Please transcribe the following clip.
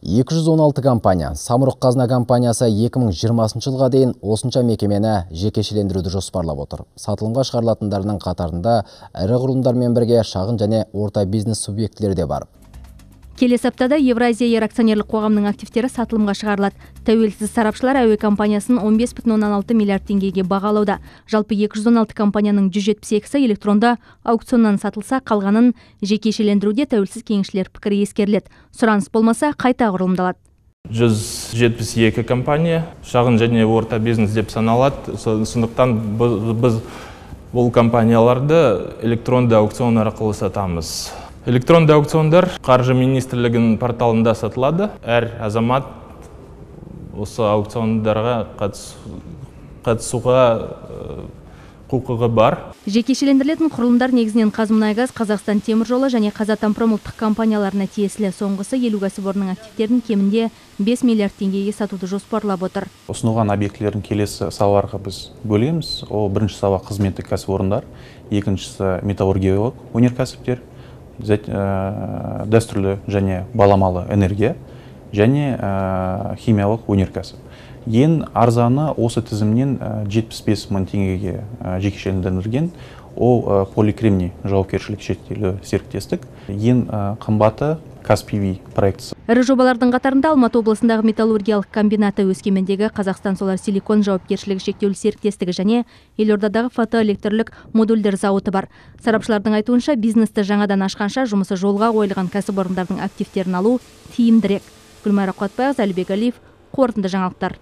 216 компания. Самұрық Қазына компаниясы 2020 жылға дейін осынша мекемені жекешелендіруді жоспарлап отыр. Сатылымға шығарылатындарының қатарында ірі құрылымдармен бірге шағын және орта бизнес субъектілері де бар. Келесі аптада Евразия Эйр акционерлік қоғамының активтері сатылымға шығарылады. Тәуелсіз сарапшылар әуе компаниясын 15,6 миллиард теңгеге бағалауда. Жалпы 216 компанияның 172-сі электронды аукционнан сатылса, қалғанын жекешелендіруде тәуелсіз кеңесшілер пікірі ескеріледі. Сұраныс болмаса, қайта құрылымдалады. 172 компания шағын және орта бизнес деп саналады. Сондықтан біз бұл компанияларды электронды аукцион арқылы сатамыз. Электронды аукциондар Қаржы министрлігінің порталында сатылады. Әр азамат осы аукциондарға қатысуға құқығы бар. Жекешелендірілетін құрылымдар негізінен Қазмұнайгаз, Қазақстан темір жолы және Қазатомпром ұлттық компанияларына тиесілі. Соңғысы 50 кәсіпорынның активтерін кемінде 5 миллиард теңгеге сатуды жоспарлап отыр. Ұсынылған объектілердің келесі салаларға біз бөлеміз. Ол бірінші сала қызметтік кәсіпорындар, екіншісі металлургиялық өнеркәсіптер, дәстүрлі және баламалы энергия және химиялық өнеркәсіп. Ең арзаны осы тізімнен 75 мың теңгеге жекешелендірілген, ол Поликремний жауапкершілігі шектеулі серіктестік. Ең қымбаты Каспиви проектісі. Ірі жобалардың қатарында Алматы облысындағы металлургиялық комбинаты, Өскемендегі Қазақстан Солар Силикон жауапкершілігі шектеулі серіктестігі және елордадағы фотоэлектрлік модульдер зауыты бар. Сарапшылардың айтуынша, бизнесті жаңадан ашқанша жұмысы жолға қойылған кәсіпорындардың активтерін алу тиімдірек. Гүлмайра Қуатбайқызы, Әлібек Әлиев, қорытынды жаңалықтар.